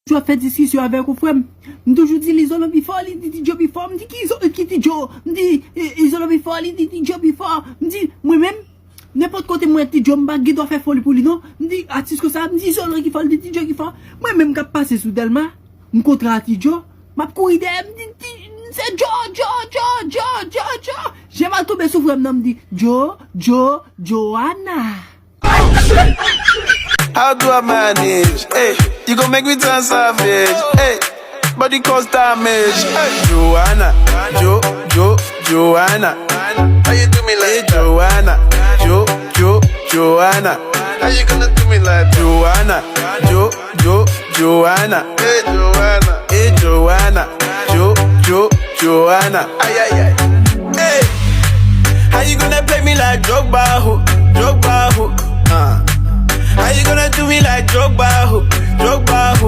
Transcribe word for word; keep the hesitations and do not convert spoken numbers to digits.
Toujou ap fè diskisyon avèk ou, frè m. M toujou di l Izolan pi fò, li di Ti Djo pi fò. M di ki Izo-, ki Ti Djo? M di, e, Izolan pi fò, li di Ti Djo pi fò. M di, mwen menm, nenpòt kote m wè Ti Djo, m pa gen dwa fè foli pou li, non. M di, atis konsa, m di Izolan ki fò, li di Ti Djo ki fò. Mwen menm k ap pase sou Dèlma, m kontre a Ti Djo, m ap kouri dèyè, m di, Ti, se Djo, Djo, Djo, Djo, Djo, Djo. Jan m al tonbe sou frè m nan, m di, Djo, Djo, Joana. How do I manage? Hey, you gon' make me turn savage. Hey, body cause damage. Hey, Joanna, Jo, Jo, Joanna. How you do me like hey, Joanna, Jo, Jo, Joanna. How you gonna do me like Joanna, Jo, Jo, Joanna. Hey, Joanna. Hey, Joanna, Jo, Jo, Joanna. Ay, ay, ay. Hey, how you gonna play me like Drogba, ho? Drogba, ho? Uh. How you gonna do me like Drogba, ho? Drogba, ho?